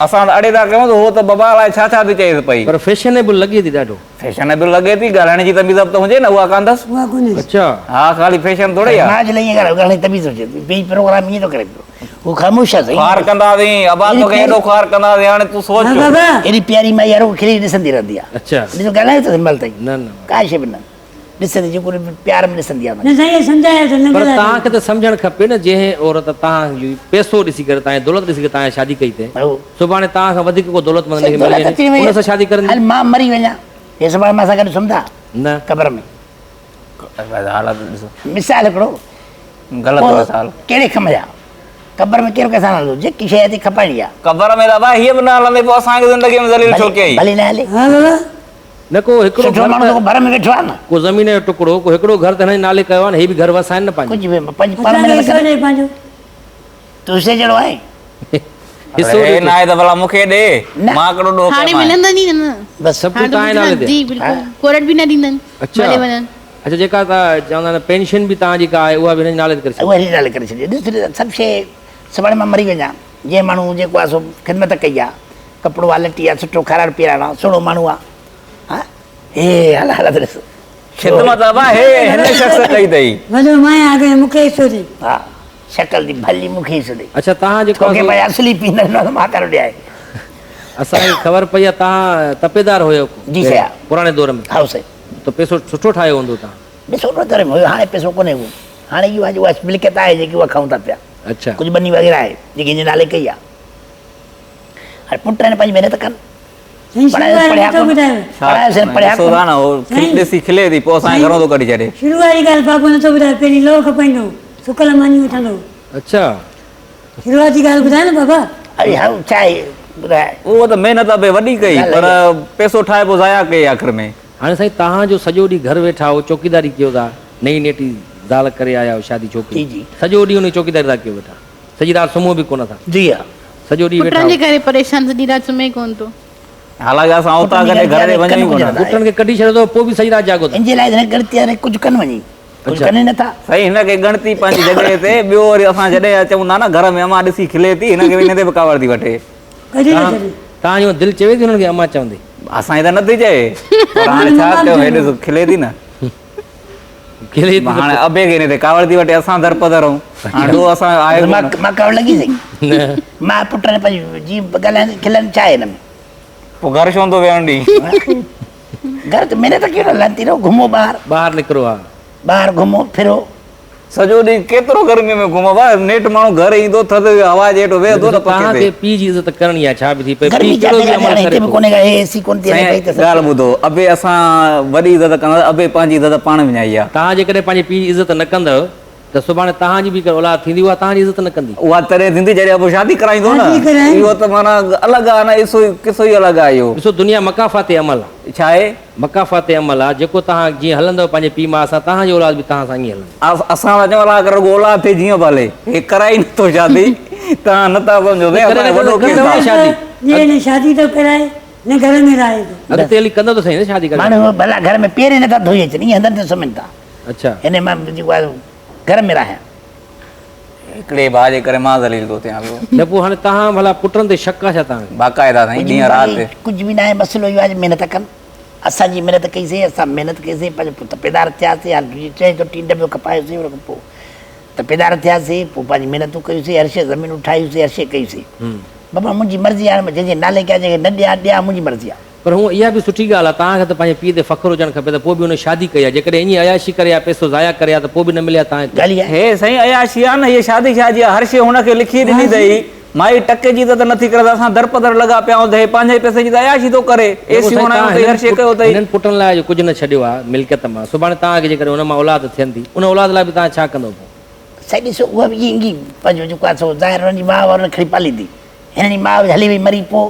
اسان ته اڙي ٿا ڪيون ته هوء ته بابا الائي ڇا ڇا ٿي چئيس پئي. پر فيشنيبل لڳي ٿي ڏاڍو. فيشنيبل لڳي ٿي، ڳالهائڻ جي تميز به ته هجي نه، اها ڪانه اٿس. اها ڪونهيس. اڇا. ها خالي فيشن ٿوري آ. ماء جي لاء ائين ڳالهايو، ڳالهائڻ جي تميز هجي. پيء پروگرام ائين ٿو ڪري پيو. هو خاموش آ سائين. خوار ڪنداسين ابا توکي ايڏو خوار ڪنداسين هاڻي تون سوچ. ها بابا. ايڏي پياري مائي يار هو کلي ڏسندي رهندي آ. اڇا. ڏسو ڳالهايو اٿس هن مهل تائين. نه نه. ڪا شيء به نه. ڏسندي جيڪو پيار ۾ ڏسندي آ. نه سائين سمجهايو ته نه پر توهان کي ته سمجهڻ کپي نه جنهن عورت توهان جي پئسو ڏسي ڪري توهان جي دولت ڏسي ڪري توهان سان شادي ڪئي تنهن سڀاڻي توهان کان وڌيڪ ڪو دولتمند هن کي ملي وڃي ان سان شادي ڪرندي. هل مان مري وڃان هي سڀاڻي مان سان گڏ سمهندا نه قبر ۾. حالت ڏسو. مثال هڪڙو غلط مثال. ڪهڙي ڪم جا قبر ۾ ڪير ڪنهن سان نه هلندو جيڪي شيء اٿئي کپائڻي آ. قبر ۾ ته ابا هيء به نه هلندي پوء اسان کي زندگي ۾ ذليل ڇو ڪيائين. ڀلي نه هلي. ها بابا. نه ڪو هڪڙو سٺو گهر ماڻهو ته ته ڀر ۾ ويٺو آهي نه. ڪو زمين جو ٽڪڙو ڪو هڪڙو گهر ته هن جي نالي ڪيو آهي نه هي به گهر وسائن نه پنهنجو. ڪجهه به پنهنجي پاڻ اسان کي محنت حصو ڪن. ڏي پنهنجو. تون حصي جهڙو آهين. حصو هي ڏي ناهي ته ڀلا مون کي ڏي نه. مان ڪهڙو ڏوهه هاڻي ڪيو آهي. ملندن ئي نه. بس سڀ هاڻي ڪجهه ته توهان جي منهنجي نالي تي. جي بلڪل ڪورٽ به نه ڏيندن اڇا. ڀلي وڃن. اڇا جيڪا توهان چوندا آهن پينشن به توهان جي ڪا آهي اها به هن جي نالي تي ڪري ڇڏي. اها هن جي نالي ڪري ڇڏي. ڏس سڀ شيء سڀاڻي مان مري وڃان جنهن ماڻهو جيڪو آهي سو خدمت ڪئي آهي ڪپڙو آهي لٽي آهي سٺو کارائڻ پيارڻ آهي سهڻو ماڻهو آهي ها هي هل حالت ڏس. خدمت ابا هي هن شخص ڪئي اٿئي. وڏو مان آهيان اڳ ۾ مون کي حصو ڏي. ها شڪل ٿي ڀلي مون کي حصو ڏي. اڇا توهان جيڪو توکي پنهنجي اصلي پيء نه ڏنو ته مان ڪرو ڏيانء. اسان کي خبر پئي آهي توهان تپيدار هيو جي سائين. پراڻي دور ۾. هائو سائين. ته پئسو سٺو ٺاهيو هوندو توهان. پئسو ان دور ۾ هيو هاڻي پئسو ڪونهي ڪو. هاڻي اهو آهي جو اها ملڪيت آهي جيڪي اها کائون ٿا پيا. اڇا. ڪجهه ٻني وغيره آهي جيڪي هن جي نالي ڪئي آهي. هاڻي پٽ آهن پنهنجي محنت ڪن. سائين شروع واري نٿو ٻڌايو. پڙهايوسين پڙهيا ڏسو ٿا نه هو ڏسي کلي ٿي پوء اسان کي گهرو ٿو ڪڍي ڇڏي. شروع واري ڳالهه بابو نٿو ٻڌائي پهرين لوهه کپائيندو هو سڪل ماني وٺندو هو. اڇا. شروعاتي ڳالهه ٻڌاء نه بابا. اڙي هائو ڇا آهي ٻڌاء. اهو ته محنت ابي وڏي ڪئي پر پئسو ٺاهي پوء ضايع ڪئي آخر ۾. هاڻي سائين توهان جو سڄو ڏينهن گهر ويٺا آهو چوڪيداري ڪيو ٿا نئين نيٽي زال ڪري آيا آهيو شادي ڇوڪري سڄو ڏينهن انهي چوڪيداري ٿا ڪيو ويٺا سڄي رات سمهو به ڪونه ٿا جي ها سڄو ڏينهن ويٺا پٽن جي ڪري پريشان سڄي رات سمهي ڪونه ٿو. حالانڪه اسان اوطاق ڏي گهر ڏي وڃون ئي ڪونه. پٽن کي ڪڍي ڇڏيو اٿو پوء به سڄي رات جاڳو ٿا. ان جي لاء هن ڳڻتي آهي ڪجهه ڪن وڃي ڪجهه ڪن ئي نٿا. سائين هن کي ڳڻتي پنهنجي جڳهه تي ٻيو وري اسان جڏهن اچون ٿا نه گهر ۾ امان ڏسي کلي ٿي هن کي ان تي به ڪاوڙ ٿي وٺي. ڪڍي نه ڇڏي. توهان جي دل چوي ٿي هنن کي امان چوندي. اسان جي ته نٿي چئي پر هاڻي ڇا ڪيون هي ڏس کلي ٿي نه. کلي ٿي هاڻي ابي کي ان تي ڪاوڙ ٿي وٺي اسان درپدر آهيون هاڻي ڏوهه اسان جو آهي ڪونه. مان ڪاوڙ لڳي سائين مان پٽ نه پنهنجي جي ڳالهائين کلن ڇا آهي هن ۾. پوء گهر ڇو نٿو ويهڻ ڏئين. گهر ته محنت ڪيو نه لعنتي رهو گهمو ٻاهر. ٻاهر نڪرو ها. ٻاهر گهمو ڦرو. سڄو ڏينهن ڪيترو گرمي ۾ گهمبو آهي نيٺ ماڻهو گهر ايندو ٿڌ هوا جي هيٺ ويهندو ته پکي توهان تي. کي پيء جي عزت ڪرڻي آهي ڇا به ٿي پئي پيء گرمي ڪهڙو جاتي به عمل هاڻي ڪري هتي به ٿو. ڪونهي ڪا اي سي ڪونه ٿي هلي پئي ته سڀ سائين ڳالهه ٻڌو ابي اسان وڏي عزت ڪندا ابي پنهنجي عزت پاڻ وڃائي آهي. توهان جيڪڏهن پنهنجي پيء جي عزت نه ڪندؤ ته سڀاڻي توهان جي به هڪ اولاد ٿيندي اها توهان جي عزت نه ڪندي. اها تڏهن ٿيندي جڏهن ابو شادي ڪرائيندو نه شادي ڪرائين. اهو ته معنيٰ الڳ آهي نه قصو قصو ئي الڳ آهي اهو. ڏسو دنيا مڪافات عمل آهي. ڇا آهي؟ مڪافات عمل آهي جيڪو توهان جيئن هلندؤ پنهنجي پيء ماء سان توهان جي اولاد به توهان سان ائين هلندي. اسان ٿا چئون الله ڪري رڳو اولاد ٿئي جيئن به هلي هي ڪرائي نه ٿو شادي توهان نه ٿا سمجهو سائين اسان جو وڏو ڪيس آهي. شادي نه نه شادي ٿو ڪرائي نه گهر ۾ رهي ٿو. اڳتي هلي ڪندو ته سهي نه شادي ڪري. ماڻهو ڀلا گهر ۾ پير ئي نه ٿا ڌوئي اچن ائين هنڌن تي سمهن ٿا. اڇا. هن مان جيڪو آهي گهر ۾ رهايان. هڪڙي ڀاء جي ڪري مان ذليل ٿو ٿيان پيو. نه پوء هاڻي توهان ڀلا پٽن تي شڪ آ ڇا توهان کي؟ باقاعده سائين ڏينهن رات. ڪجهه به ناهي مسئلو اهو آهي جو محنت ڪن. اسان جي محنت ڪئي سين اسان محنت ڪئي سين پنهنجو پوء تپيدار ٿياسين هاڻي چئين ٿو ٽين ڊٻيو کپايوسين ان کان پوء تپيدار ٿياسين پوء پنهنجي محنتون ڪيون سين هر شيء زمينون ٺاهيون سين هر شيء ڪئي سين بابا منهنجي مرضي آهي جنهن جي نالي ڪيان جنهن کي نه ڏيان ڏيان منهنجي مرضي آهي. پر هونء اها به سٺي ڳالهه آهي توهان کي ته پنهنجي پيء تي فخر هجڻ کپي ته پوء به هن شادي ڪئي آهي جيڪڏهن ائين عياشي ڪري ها پئسو ضايع ڪري ها ته پوء به نه ملي ها توهان کي. ڳالهه اها هي سائين عياشي آهي نه هيء شادي ڇا جي آهي هر شيء هن کي لکي ڏني اٿئي مائي ٽڪي جي عزت نٿي ڪري ته اسان درپدر لڳا پيا آهيون ته هي پنهنجي پئسي جي ته عياشي ٿو ڪري اي نه سي سائين هڻايو توهان اٿئي هر شيء ڪيو اٿئي. هنن پٽن لاء جو ڪجهه نه ڇڏيو آهي ملڪيت مان سڀاڻي توهان کي جيڪڏهن ان مان اولاد ٿين ٿي ان اولاد لاء به توهان ڇا ڪندو پوء. سائين ڏسو اها به ائين ئي پنهنجو جيڪو آهي سو ظاهر هنن جي ماء وارن کڻي پاليندي هنن جي ماء هلي وئي مري پوء.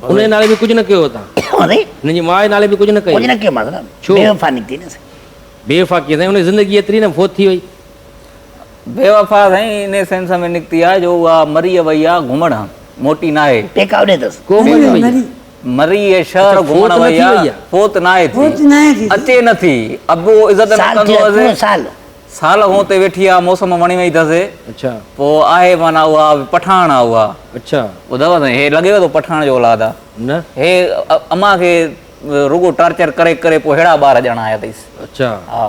ان جي نالي به ڪجهه نه ڪيو هو توهان. هن جي ماء جي نالي به ڪجهه نه ڪيو. ڪجهه نه ڪيومانس نه. ڇو؟ بيوفا نڪتي نه سائين. بيوفا ڪيئن سائين ان جي زندگي ايتري نه فوت ٿي وئي. بيوفا سائين انهي سينس ۾ نڪتي آهي جو اها مريء وئي آهي گهمڻ موٽي ناهي. پيڪا اوڏي اٿس. ڪو مري وئي آهي. مريء شهر گهمڻ وئي آهي فوت ناهي ٿي. اچي نه ٿي. ابو عزت نه ڪندو هئس. سال سال کان اتي ويٺي آ موسم وڻي وئي اٿس. اڇا. پوء آهي معنيٰ اها به پٺاڻ آ اها. اڇا. ٻڌو سائين هي لڳيو ٿو پٺاڻ جو اولاد آ. نه. هي امان کي رڳو ٽارچر ڪري ڪري پوء ههڙا ٻار ڄڻايا اٿئيس. اڇا. ها.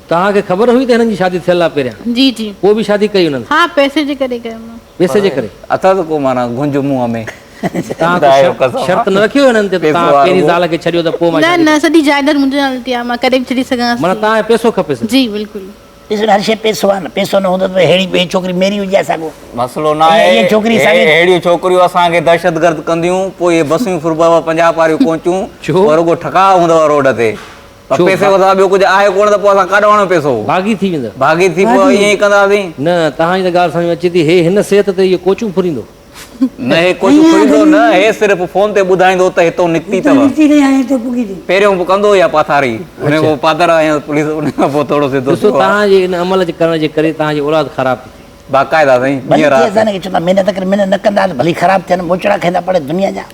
توهان کي خبر هئي ته هنن جي شادي ٿيل آ پهريان؟ جي جي. پوء به شادي ڪئي انهن سان؟ ها پئسي جي ڪري ڪيم. پئسي جي ڪري؟ اٿس ڪو معنيٰ گهنج منهن ۾. توهان ڪو شرط نه رکيو هنن تي ته توهان پهرين زال کي ڇڏيو ته پوء مان نه نه سڄي جائيداد منهنجي نالي تي آهي مان ڪڏهن به ڇڏي سگهان معنيٰ توهان کي پئسو کپي صرف. جي بلڪل. ڏسو نه هر شيء پئسو آهي نه پئسو نه هوندو ته ههڙي ٻي ڇوڪري ميري هجي ها ساڳو. مسئلو نه آهي اها ڇوڪري ساڳي ههڙيون ڇوڪريون اسان کي دهشتگرد ڪنديون پوء اهي بسيون ڦربا پنجاب واريون ڪوچون پوء رڳو ٺڪاء هوندو روڊ تي. پر پئسي کان سواء ٻيو ڪجهه آهي ڪونه ته پوء اسان ڪاڏو آڻيون پئسو؟ باغي ٿي ويندو. باغي ٿي پوء ائين ئي ڪنداسين. نه توهان جي ته ڳالهه سمجهه ۾ اچي ٿي هي هن صحت تي اهو ڪوچون ڦريندو. نه هي ڪوچون ڦريندو نه هي صرف فون تي ٻڌائيندو ته هتو نڪتي اٿو. پهريون به ڪندو اها پاٿاري ان کان پوء پادر آيا پوليس ان کان پوء ٿورو سڌو ڏسو ٿيو آهي. توهان جي ان عمل جي ڪرڻ جي ڪري توهان جي اولاد خراب ٿي ٿئي. باقاعده سائين ڀلي ڏينهن ٿئي رات. اسان کي چوندا محنت ڪر محنت نه ڪندا ته ڀلي خراب ٿين موچڙا کائيندا پڙي دنيا جا.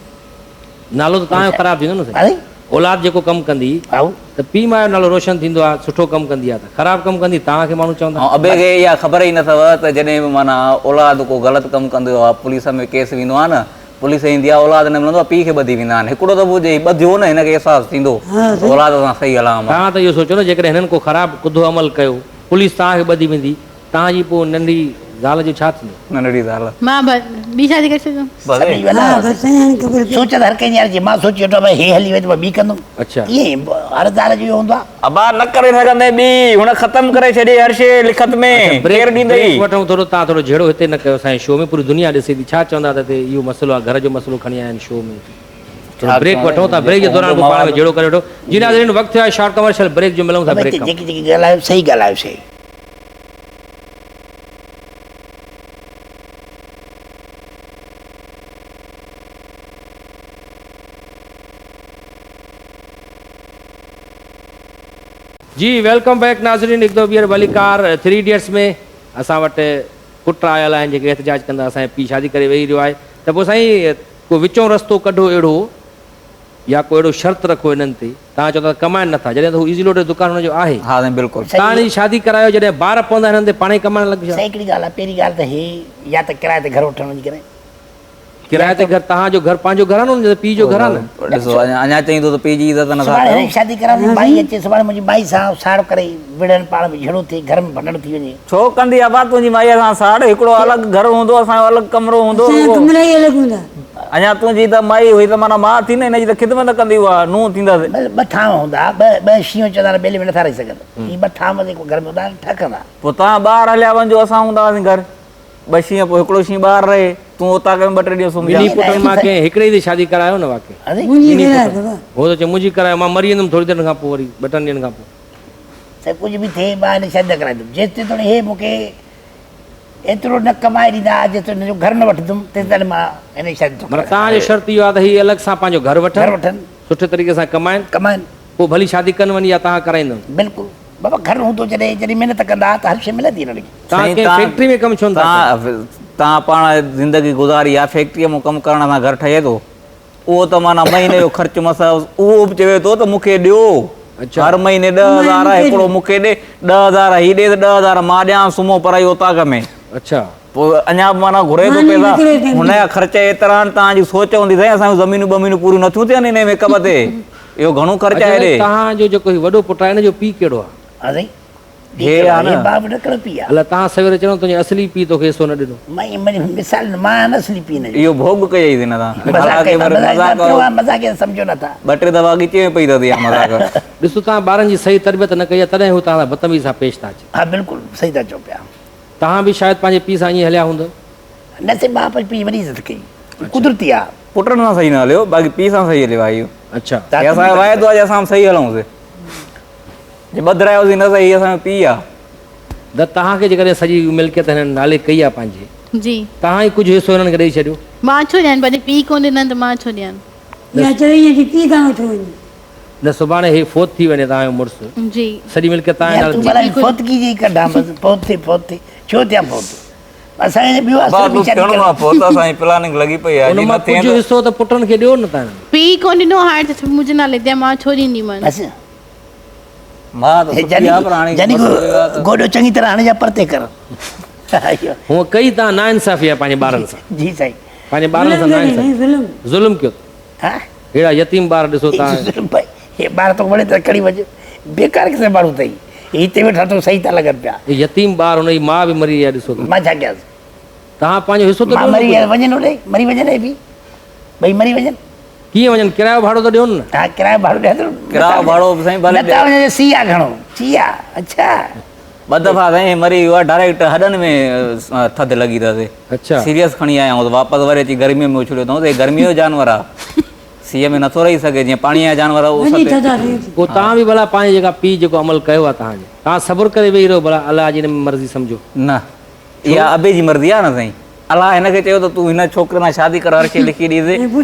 نالو ته توهان جو خراب ٿيندو نه سائين. اولاد جيڪو ڪم ڪندي ته پيء ماء جو نالو روشن ٿيندو آ، سٺو ڪم ڪندي آ ته خراب ڪم ڪندي توهان کي ماڻهو چوندا. ۽ ابي کي اها خبر ئي نه اٿو ته جڏهن به معنيٰ اولاد ڪو غلط ڪم ڪندو آ پوليس ۾ ڪيس ويندو آ نه پوليس ايندي آ اولاد نه ملندو آ پيء کي ٻڌي ويندا آهن هڪڙو دفعو جي ٻڌيو نه هن کي احساس ٿيندو ته اولاد سان صحيح هلان مان. توهان ته اهو سوچو نه جيڪڏهن هنن ڪو خراب ڪڌو عمل ڪيو پوليس توهان کي ٻڌي ويندي توهان جي پوء ننڍي زال جو ڇا ٿيندو؟ ننڍڙي زال. مان به ٻي شادي ڪري ڇڏيندم. سڀني جي ها بس سائين هاڻي خبر پئي. سوچ ته هر ڪنهن جي آهي جي مان سوچي وٺان ڀائي هي هلي وئي ته مان ٻي ڪندم. اڇا. ائين ئي هر زال جو اهو هوندو آهي. ابا نه ڪري سگهندين ٻي هن ختم ڪري ڇڏي هر شي لکت ۾ اڇا بريڪ ڪير ڏيندئي. بريڪ وٺون ٿورو توهان ٿورو جهيڙو هتي نه ڪيو اسان جي شو ۾ پوري دنيا ڏسي ٿي ڇا چوندا ته هتي اهو مسئلو آهي گهر جو مسئلو کڻي آيا آهن شو ۾ ٿورو ڇا بريڪ چوان وٺون ٿا بريڪ جي جيڪو دوران هوندو پوء پاڻ ۾ مواد. جهيڙو ڪري وٺو جي ناظرين وقت ٿيو آهي شارٽ ڪمرشل بريڪ جو ملون ٿا بابا بريڪ هتي کان جيڪي جيڪي ڳالهايو صحيح ڳالهايو سي. جي welcome back ناظرين هڪ دفعو ٻيهر ڀليڪار ٿري ايڊيٽس ۾ اسان وٽ پٽ آيل آهن جيڪي احتجاج ڪندا اسان جو پيء شادي ڪري ويهي رهيو آهي ته پوء سائين ڪو وچون رستو ڪڍو اهڙو يا ڪو اهڙو شرط رکو هنن تي توهان چئو ٿا ته ڪمائن نٿا جڏهن ته هو ايزي لوڊ جو دڪان هن جو آهي. ها سائين بلڪل. توهان هن جي شادي ڪرايو جڏهن بار پوندا هنن تي پاڻ ئي ڪمائڻ لڳجا. سائين هڪڙي ڳالهه آهي پهرين ڳالهه ته هي يا ته ڪرائي تي گهر وٺڻ وڃي ڪري. ڪرائي تي گهر توهان جو گهر پنهنجو گهر آهي نه هن جو ته پيء جو گهر آهي نه. ڏسو اڃا چئين ٿو ته پيء جي عزت نٿا سڀاڻي ڪيو. هن جي شادي ڪرايو منهنجي مائي اچي سڀاڻي منهنجي مائي سان ساڙ ڪري وڙهن پاڻ ۾ جهيڙو ٿئي گهر ۾ ڀنڊڻ ٿي وڃي. ڇو ڪندي ابا تنهنجي مائيء سان ساڙ هڪڙو الڳ گهر هوندو اسان جو الڳ ڪمرو هوندو اسان جا ڪمرا ئي الڳ هوندا. اڃا تنهنجي ته مائي هئي ته معنيٰ ماء ٿي نه هن جي ته خدمت ڪندي اها نونهن ٿيندس. ٻه ٿانو هوندا ٻه ٻه شينهن چوندا آهن ٻيلي ۾ نٿا رهي سگهن هي ٻه ٿانو جيڪو گهر ۾ هوندا آهن ٺهڪندا. پوء توهان ٻاهر هليا وڃجو اسان هوندا هئاسين گهر ٻه شينهن پوء هڪڙو شينهن ٻاهر رهي تون اوطاق ۾ ٻه ٽي ڏينهن سمهجان. ٻنهي پٽن مان ڪنهن هڪڙي جي شادي ڪرايو نه واقعي. منهنجي ڪرايو بابا. هو ته چئي منهنجي ڪرايو مان مري ويندم ٿوري دير کان پوء وري ٻه ٽن ڏينهن کان پوء. سائين ڪجهه به ٿئي مان هن شادي نه ڪرائيندم جيستائين توڻي هي مون کي ايترو نه ڪمائي ڏيندا جيستائين هن جو گهر نه وٺندم تيستائين مان هن جي شادي نٿو معنيٰ ڪرايان. توهان جو شرط اهو آهي ته هي الڳ سان پنهنجو گهر وٺن، گهر وٺن، سٺي طريقي سان ڪمائن، ڪمائن، پوء ڀلي شادي ڪن وڃي يا توهان ڪرائيندؤ. بلڪل بابا گهر هوندو جڏهن جڏهن محنت ڪندا ته هر شيء ملندي هنن کي. توهان سائين ڪنهن فيڪٽري ۾ ڪم ڇو نٿا ڪيو؟ توهان پاڻ زندگي گذاري آهي فيڪٽريء مان ڪم ڪرڻ سان گهر ٺهي ٿو؟ اهو ته معنيٰ مهيني جو خرچ مس اهو به چوي ٿو ته مون کي ڏيو هر مهيني 10,000 هڪڙو مون کي ڏي 10,000 هي ڏي ته 10,000 مان ڏيان سمهو پرائي اوطاق ۾ پوء اڃا به معنيٰ گهري ٿو پئسا هن جا خرچ ايترا آهن توهان جي سوچ هوندي سائين اسان جون زمينون ٻمينون پوريون نٿيون ٿين انهي ۾ ڪم تي اهو گهڻو خرچ آهي هيڏي. توهان جو جيڪو هي وڏو پٽ آهي ان جو پيء ڪهڙو آهي؟ هي آ نه. هي باب نه ڪهڙو پيء آ. الا تان سوير چيو تنهنجي اصلي پيء توکي حصو نه ڏنو. مان مثال ڏنو مان آهيان نه اصلي پيء هن جو. اهو ڀوڳ ڪيئي ٿي نه تان. مذاق ڪئي مان مذاق ڪيو آ مذاق کي سمجهو نه ٿا. ٻه ٽي دفعا ڳچيء ۾ پئي اٿس اها مذاق. ڏسو تان ٻارن جي صحيح تربيت نه ڪئي آ تڏهن هو توهان سان بدتميزي سان پيش ٿا اچن. ها بلڪل صحيح ٿا چئو پيا. توهان به شايد پنهنجي پيء سان ائين هليا هوندؤ. نه سائين مان پنهنجي پيء جي وڏي عزت ڪئي قدرتي آ. پٽن سان صحيح نه هليو باقي پيء سان صحيح هليو آ اهو. اڇا. هي اسان جو واعدو آ جي اسان به صحيح هلئونس. جي ٻڌرايوسين نه ته هي اسان جو پيء آ. ته توهان کي جيڪڏهن سڄي ملڪيت هنن نالي ڪئي آ پنهنجي. جي. توهان ئي ڪجهه حصو هنن کي ڏئي ڇڏيو. مان ڇو ڏيان پنهنجي پيء ڪونه ڏنن ته مان ڇو ڏيان. يا چوي ائين ٿي پيء کان وٺو وڃي. نه سڀاڻي هي فوت ٿي وڃي توهان جو مڙس. جي. سڄي ملڪيت توهان جي يار تون نالي. ڀلا فوتگي جي ئي ڪڍان بس فوت ٿي فوت ٿي ڇو ٿيان فوت اسان کي ٻيو ابا اصل تون به شادي ٿيڻو آ ڪرڻي. فوت اسان جي پلاننگ لڳي پئي آ ان جي نه مان ٿئين ڪجهه ته. حصو ته پٽن کي ڏيو نه توهان. پيء ڪونه ڏنو هاڻي ته سڀ منهنجي نالي تي آ مان ڇو ڏينديمان. بس. مان ته سٺي آ پر هاڻي جاني گوڏو چڱي طرح هڻ يا پرتي ڪر. هونء ڪئي تان ناانصافي آ پنهنجي ٻارن سان. جي سائين. پنهنجي ٻارن سان ناانصافي. ظلم ڪيو. ها ههڙا يتيم ٻار ڏسو تان. ظلم ڀائي هي ٻار تو وڻي ته کڻي وڃ بيڪار قسم ماڻهو اٿئي هي هتي ويٺا تو صحيح ٿا لڳن پيا. هي يتيم ٻار هن جي ماء به مري وئي آ ڏسو ته. مان ڇا ڪيانس. توهان پنهنجو حصو ته ڏيو نه. مري وڃن هوڏي مري وڃن هي به ٻئي مري وڃن. ڪيئن وڃن ڪرايو ڀاڙو ته ڏيون نه. ها ڪرايو ڀاڙو ڏيان ٿو. ڪرايو ڀاڙو به سائين ڀلي نٿا وڃن سي آ گهڻو سي آ اڇا. ٻه دفعا سائين مري ويو آ ڊائريڪٽ هڏن ۾ ٿڌ لڳي اٿس. اڇا. سيريس کڻي آيا آهيون واپس وري اچي گرمي ۾ اڇليو اٿئون ته هي گرمي جو جانور آ سيء ۾ نٿو رهي سگهي جيئن پاڻي جا جانور اس تي. پوء توهان به ڀلا پنهنجي جيڪا پيء جيڪو عمل ڪيو آ توهان جي توهان صبر ڪري ويهي رهو ڀلا الله جي ان ۾ مرضي سمجهو. نه اها ابي جي مرضي آ نه سائين. الله هن کي چيو ته تون هن ڇوڪري سان شادي ڪر هر شيء لکي ڏيندي.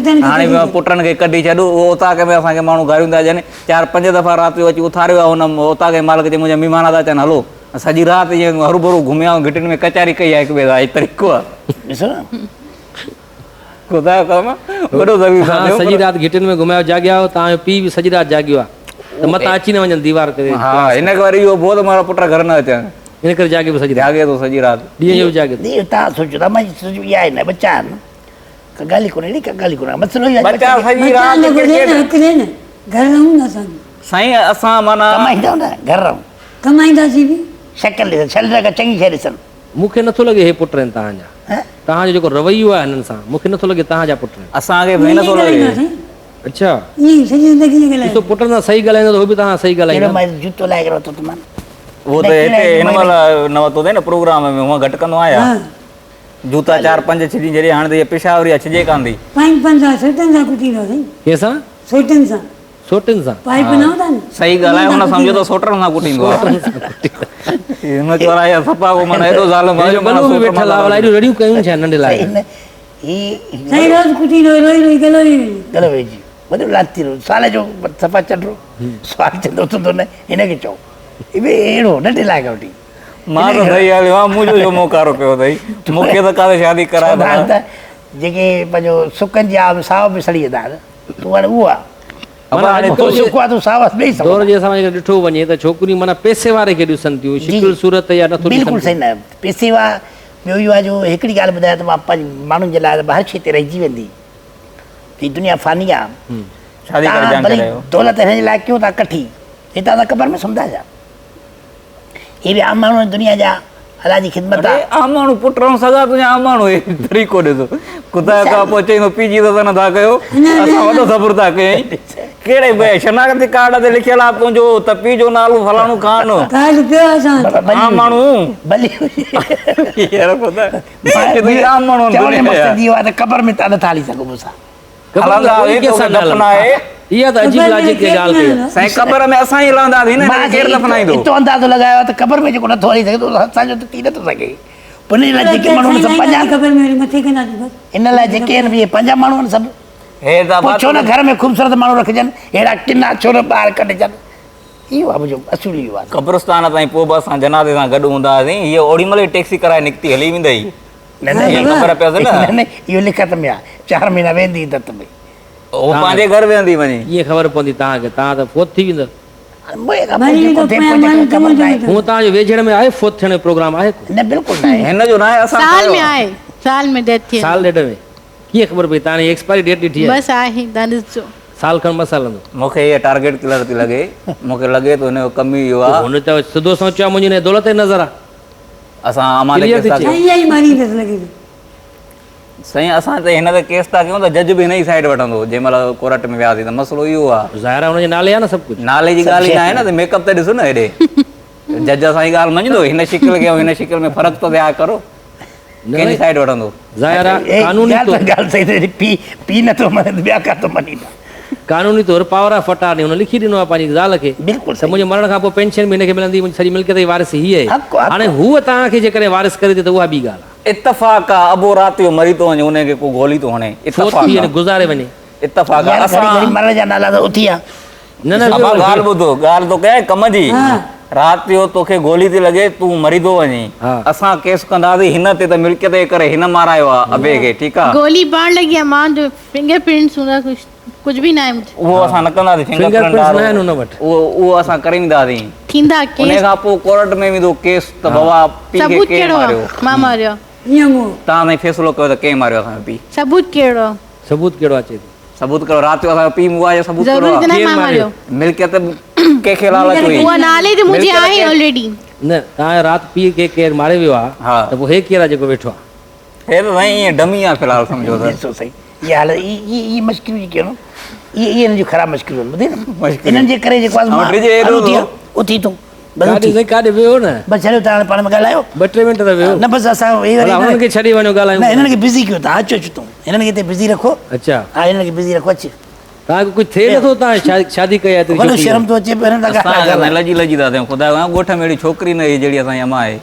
هاڻي پٽن کي ڪڍي ڇڏ. اهو اوطاق ۾ اسان کي ماڻهو گاريون ٿا ڏين. چار پنج دفعا رات جو اچي اٿاريو آهي هن اوطاق جي مالڪ چيو منهنجا مهمان ٿا اچن هلو. سڄي رات ائين هروڀرو گهميا ۽ گهٽين ۾ ڪچهري ڪئي آهي هڪ ٻئي سان هي طريقو آهي. ڏسو نه. خدا جو قسم وڏو ذليل ٿا ٿيون. سڄي رات گهٽين ۾ گهمايو جاڳيا آهيو، توهان جو پيء به سڄي رات جاڳيو آهي ته متان اچي نه وڃن ديوار ڪري. ها هن کي وري اهو ڀؤ ته منهنجا پٽ گهر نه اچن. ان ڪري جاڳي پيو سڄي رات. جاڳي ٿو سڄي رات. ڏينهن جو به جاڳي ٿو. ڏينهن توهان سوچيو ٿا مان سوچيو اها آهي نه ٻچا آهن ڪا ڳالهه ئي ڪونهي اهڙي ڪا ڳالهه ئي ڪونهي مسئلو اهو آهي ٻچا سڄي رات ڪرڪيٽ. حق ڏي نه گهر رهون نه اسان. سائين اسان معنيٰ. ڪمائيندا نه گهر رهون. ڪمائينداسين به. شڪل ڏسن شل نه ڪا چڱي شيء ڏسن. مون کي نٿو لڳي هي پٽ آهن توهان جا. توهان جو جيڪو رويو آهي هنن سان مون کي نٿو لڳي توهان جا پٽ آهن. اسان کي به نٿو لڳي. اڇا. ائين ئي سڄي زندگي ائين ڳالهايو. ڏسو پٽن سان صحيح ڳالهائيندو ته هو به توهان سان صحيح ڳالهائيندا. ڪهڙو مائي جوتو لاهي ڪري ورتو مان. هو ته هتي هن مهل نه ورتو اٿئي نه پروگرام ۾ هونء گهٽ ڪندو آهيان. جوتا چار پنج ڇڄي ڇڏي هاڻي ته هيء پشاوري آهي ڇڄي ڪانه ٿي. پائن پن سان سوٽن سان ڪٽيندو سائين. ڪنهن سان؟ سوٽن سان. سوٽن سان. پائپ نه هوندا آهن. صحيح ڳالهه آهي هن سمجهيو ته سوٽن سان ڪٽيندو آهي. سوٽن سان ڪٽيندو هن چيو آهي صفا ڪو معنيٰ ايڏو ظالم آهي جو معنيٰ سوٽ ويٺل آهي ڀلا ايڏيون رڙيون ڪيون ڇا ننڍي لاء. هي سائين روز ڪٽيندو روئي روئي گلو ويهي وڃي. گلو ويهجي وڏو لعنتي روز سال جو صفا چنڊو سوال چوندو اٿندو نه هن کي چئو هي به اهڙو ننڍي لاء کان وٺي. مان ته صحيح هليو آهيان منهنجو ڇو منهن ڪارو ڪيو اٿئي مون کي ته ڪاٿي شادي ڪرائي ڀلا. جيڪي پنهنجو سڪن جي آب سائو به سڙي ويندا آهن. تون هاڻي اهو آ. معنيٰ اڄ تو سڪو آ تون ساوا ڏئي سگهو. دور جي حساب سان جيڪڏهن ڏٺو وڃي ته ڇوڪريون معنيٰ پئسي واري کي ڏسن ٿيون شڪل صورت يا نٿو ڏسن. بلڪل صحيح نه پئسي وا ٻيو اهو آ جو هڪڙي ڳالهه ٻڌايان ته مان پنهنجي ماڻهن جي لاء ته هر شيء تي رهجي ويندي هي دنيا فاني آ. شادي ڪري جان ڇڏايو. دولت هن جي لاء ڪيو ٿا ڪٺي هتان ته قبر ۾ سمهندا ڇا. هي به عام ماڻهو آهن دنيا جا الله جي خدمت آ. اڙي عام ماڻهو پٽ رئون سگها تنهنجا عام ماڻهو هي طريقو ڏس خدا کان پوء چئيندو پي جي ته نه ٿا ڪيو اسان وڏو صبر ٿا ڪيائين ڪهڙي به شناختي ڪارڊ تي لکيل آ تنهنجو ته پي جو نالو فلاڻو خان ڪارڊ پيو آ اسان وٽ. عام ماڻهو ڀلي يار خدا هي عام ماڻهو چوڻ جو مقصد اهو آ ته قبر ۾ تان نٿا هلي سگهو مون سان. قبر ۾ ڪوئي ڪنهن سان نه هلندو. اها ته عجيب لاجڪ جي ڳالهه ڪئي آهي. سائين قبر ۾ اسان ئي لهنداسين نه هن کي ڪير دفنائيندو. اتو اندازو لڳايو آهي ته قبر ۾ جيڪو نٿو هلي سگهي ٿو اسان جو ته ٿي نٿو سگهي. پوء ان لاء جيڪي ماڻهو آهن سڀ پنهنجا ان لاء جيڪي آهن اهي پنهنجا ماڻهو آهن سڀ. پوء ڇو نه گهر ۾ خوبصورت ماڻهو رکجن اهڙا ڪنا ڇو نه ٻاهر ڪڍجن. اهو آهي منهنجو اصول اهو آهي. قبرستان تائين پوء به اسان جنازي سان گڏ هوندا هئاسين. هيء اوڏي مهل ئي ٽيڪسي ڪرائي نڪتي هلي ويندي هئي. نه نه اها خبر پيس نه. نه نه اهو لکت ۾ آ چار مهينا ويندي دت ۾. هو پنهنجي گهر ويهندي وڃي. ڪيئن خبر پوندي توهان کي توهان ته فوت ٿي ويندؤ. مري ويندو پويان ماڻهو ڪم جو نه. هونء توهان جو ويجهڙ ۾ آهي فوت ٿيڻ جو پروگرام آهي ڪو؟ نه بلڪل ناهي. هن جو ناهي اسان سال ۾ آهي سال ۾ ڊيٿ ٿي. سال ڏيڍ ۾ ڪيئن خبر پئي توهان ايڪسپائري ڊيٽ ڏٺي آهي؟ بس آهي توهان ڏسجو. سال کن مس هلندو. مون کي هيء ٽارگيٽ ڪلر ٿي لڳي. مون کي لڳي ٿو هن جو ڪم ئي اهو آ. هن ته سڌو سنئون چيو آ منهنجي هن دولت تي نظر آ. اسان امان تي ڪليئر ڪيس ٿي ٿا چئي. ڪيون. سائين اها ئي ماريندس لڳي ٿو. سائين اسان ته هن تي ڪيس ٿا ڪيون ته جج به هن ئي سائيڊ وٺندو جنهن مهل ڪورٽ ۾ وياسين ته مسئلو اهو آ. ظاهر آ هن جي نالي آ نه سڀ ڪجهه. نالي جي ڳالهه ئي ناهي نه ته ميڪ اپ ته ڏسو نه هيڏي جج اسان جي ڳالهه مڃيندو هن شڪل کي ۽ هن شڪل ۾ فرق ته ٿيا ڪرو ڪنهن جي سائيڊ وٺندو. ظاهر آ قانوني طور. ڳالهه صحيح اٿئي پي پي نٿو مڃي ته ٻيا ڪا ٿو مڃي. قانوني طور پاور آف اٽارني هن لکي ڏنو آهي پنهنجي زال کي بلڪل ته منهنجي مرڻ کان پوء پينشن به هن کي ملندي منهنجي سڄي ملڪيت جي وارث هيء آهي حق حق هاڻي هوء توهان کي جيڪڏهن وارث ڪري ٿي ته اها ٻي ڳالهه آهي. اتفاق آ ابو رات جو مري ٿو وڃي انهي کي ڪو گولي ٿو هڻي فوت اتفاق ٿي آ وڃي گذاري وڃي. اتفاق آ يار گهڙي اسان گهڙي مرڻ جا نالا ته اٿي آ. نه نه ابا ڳالهه ٻڌو ڳالهه ٿو ڪيان ڪم جي رات جو توکي گولي ٿي لڳي تون مري ٿو وڃين اسان ڪيس ڪنداسين هن تي ته ملڪيت جي ڪري هن مارايو آ ابي کي ٺيڪ آ. گولي پاڻ لڳي آ مان جو فنگر پرنٽس هوندا ڪجهه ڪجهه به ناهي مون اهو اسان نه ڪنداسين فنگر پرنٽس ناهن هن وٽ. اهو اهو اسان ڪري وينداسين ٿيندا ان ڪيس کان پوء ڪورٽ ۾ ويندو ڪيس ته بابا پي کي ثبوت ڪنهن ڪهڙو آ ماريو مان ماريو آ. ائين مون. توهان سائين فيصلو ڪيو ته ڪنهن ماريو اسان جو پي. ثبوت ڪهڙو آ. ثبوت ڪهڙو آ چئي ٿو. ثبوت ڪهڙو رات جو اسان جو پي مئو آ جو ثبوت ڪهڙو ضروري آ. ته ناهي ڪير مان ماريو؟ ماريو. ملڪيت ڪنهن کي لالچ هئي. اها نالي تي منهنجي ملڪيت آهي ڪنهن- آلريڊي. نه توهان جو رات پيء کي ڪير ماري ويو آ ها. ته پوء هي ڪير آ جيڪو ويٺو آ. هي ته سائين ائين ڊمي آ في الحال سمجهو ته. ڏسو سائين اها حالت اي اي اي مشڪريون جيڪي آهن اهي اهي هنن جون خراب مشڪريون آهن ٻڌئي نه انهن جي ڪري جيڪو آهي مان ڊڄي ايڏو اٿي اٿي ٿو بس ڪاڏي اٿي سائين ڪاڏي ويو نه بس ڇڏيو توهان پاڻ ۾ ڳالهايو ٻه ٽي منٽ ته ويو نه بس اسان هي وري ڀلا هنن کي ڇڏي وڃو ڳالهايون نه هنن کي بزي ڪيو توهان اچو اچو تون هنن کي هتي بزي رکو اچا ها هنن کي بزي رکو اچ توهان کي ڪجهه ٿئي نٿو توهان شادي ڪئي آهي وڏو شرم ٿو اچي پيو هنن سان ڳالهائي لڄي لڄي ٿا ٿيون خدا ڳوٺ ۾ اهڙي ڇوڪري نه هئي جهڙي اسان جي امان آهي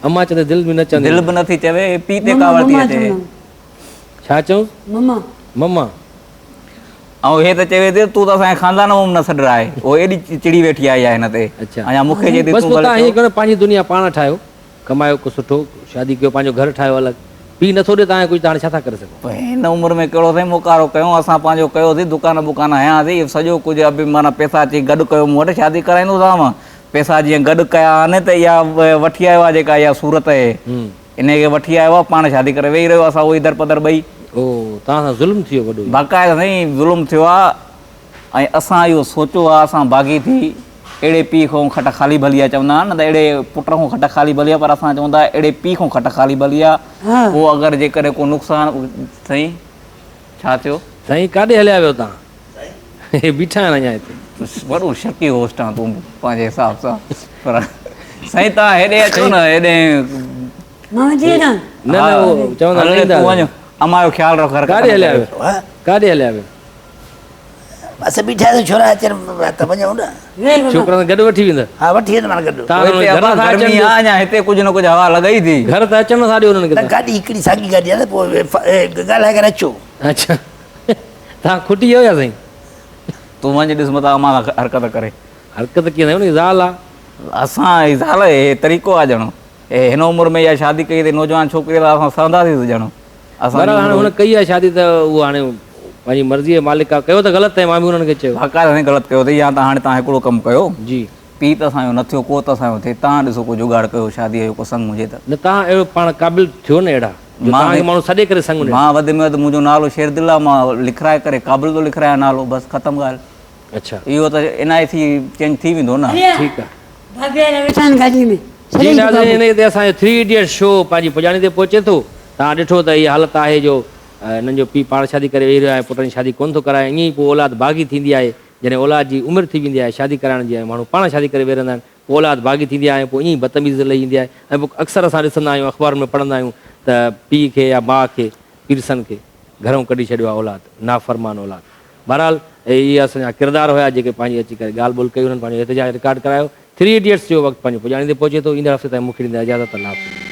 امان چوندي دل به نه چوندي. دل به نٿي چوي پيء تي ڪاوڙ ٿي اچي. ڇا چئون؟ مما. مما. ۽ هي ته چوي ٿي تون ته اسان جي خاندان مان به نه سڏرائي. هوء ايڏي چڙي ويٺي آهي هن تي. اڇا. اڃا مون کي چئي ٿي بس تون پوء ڀلي توهان ائين چئو. ڪيو نه پنهنجي دنيا پاڻ ٺاهيو. ڪمايو ڪو سٺو، شادي ڪيو پنهنجو گهر ٺاهيو الڳ. پيء نٿو ڏي توهان کي ڪجهه ته هاڻي ڇا ٿا ڪري سگهو. هن عمر ۾ ڪهڙو سائين موڪارو ڪيون اسان پنهنجو ڪيوسين دڪان بڪان هنياسين اهو سڄو ڪجهه ابي معنيٰ پئسا اچي گڏ ڪيو مون وٽ شادي ڪرائيندوسانو پئسا جيئن گڏ ڪيا آهن ته اها وٺي آيو آهي جيڪا اها صورت اهي انهي کي وٺي آيو آهي پاڻ شادي ڪري ويهي رهيو اسان اهو ئي درپدر ٻئي. او توهان سان ظلم ٿي ويو وڏو اهو. باقاعده سائين ظلم ٿيو آهي ۽ اسان اهو سوچيو آهي اسان باغي ٿي اهڙي پيء کان کٽ خالي ڀلي آهي چوندا آهن نه ته اهڙي پٽ کان کٽ خالي ڀلي آهي پر اسان چوندا اهڙي پيء کان کٽ خالي ڀلي آهي پوء اگر جيڪڏهن ڪو نقصان سائين ڇا ٿيو. سائين ڪاڏي هليا ويو توهان هي بيٺا آهن اڃا هتي. وڏو شڪي هوسٽ آن تون پنهنجي حساب سان پر سائين توهان هيڏي اچو نه هيڏي. مان وڃي نه. نه نه هو چوندا نه ايندا. تون وڃ امان جو خيال رک حرڪت ڪاڏي هليا ويو ڪاڏي هليا ويو. اسين بيٺا آهيون ڇورا اچن ته وڃون نه. ڇوڪرن سان گڏ وٺي ويندا. ها وٺي ويندم گڏ. توهان گهر نٿا اچڻ گرمي آ اڃا هتي ڪجهه نه ڪجهه هوا لڳئي ٿي. گهر ته اچڻ نٿا ڏيو انهن کي. نه گاڏي هڪڙي ساڳي گاڏي آ نه پوء ڳالهائي ڪري اچو. اڇا توهان کٽي ويو يا سائين. تون وڃ ڏس متان امان سان حرڪت ڪري. حرڪت ڪيئن سائين ان جي زال آ. اسان هي زال هي طريقو آ ڄڻو هي هن عمر ۾ اها شادي ڪئي اٿئي نوجوان ڇوڪري سان اسان سهنداسيس ڄڻو. اسان بهرحال هاڻي هن ڪئي آهي شادي ته اهو هاڻي پنهنجي مرضيء جو مالڪ آهي ڪيو ته غلط اٿئي مان به انهن کي چيو. باقاعده سائين غلط ڪيو اٿئي يا ته هاڻي توهان هڪڙو ڪم ڪيو جي. پيء ته اسان جو نه ٿيو ڪو ته اسان جو ٿئي توهان ڏسو ڪو جڳاڙ ڪيو شاديء جو ڪو سڱ هجي ته. نه توهان اهڙو پاڻ قابل ٿيو نه اهڙا جو توهان کي ماڻهو سڏي ڪري سڱ ڏين. مان وڌ ۾ وڌ منهنجو نالو شيردل آهي مان لکرائي ڪري قابل ٿو لکرايان نالو بس ختم ڳالهه. اڇا. اهو ته اين آء سي چينج ٿي ويندو نه. ٺيڪ آ. ڀاڀي وارا ويٺا آهن گاڏي ۾. جي ناظرين انهيء تي اسان جو ٿري ايڊيٽس شو پنهنجي پڄاڻي تي پهچي ٿو. توهان ڏٺو ته اها حالت آهي جو هنن جو پيء پاڻ شادي ڪري ويهي رهيو آهي ۽ پٽن جي شادي ڪونه ٿو ڪرائي ائين ئي پوء اولاد باغي ٿيندي آهي جڏهن اولاد جي عمر ٿي ويندي آهي شادي ڪرائڻ جي ۽ ماڻهو پاڻ شادي ڪري ويهي رهندا آهن پوء اولاد باغي ٿيندي آهي ۽ پوء ائين ئي بدتميزي لهي ايندي آهي ۽ پوء اڪثر اسان ڏسندا آهيون اخبارن ۾ پڙهندا آهيون ته پيء کي يا ماء کي پيرسن کي گهرئون ڪڍي ڇڏيو آهي اولاد نافرمان اولاد بهرحال اهي اسان جا ڪردار هيا جيڪي پنهنجي اچي ڪري ڳالهه ٻولهه ڪئي انهن پنهنجو احتجاج رڪارڊ ڪرايو. ٿري ايڊيٽس جو وقت پنهنجو پڄاڻي تي پهچي ٿو ايندڙ هفتي تائين مون کي ڏيندا اجازت الله حافظ.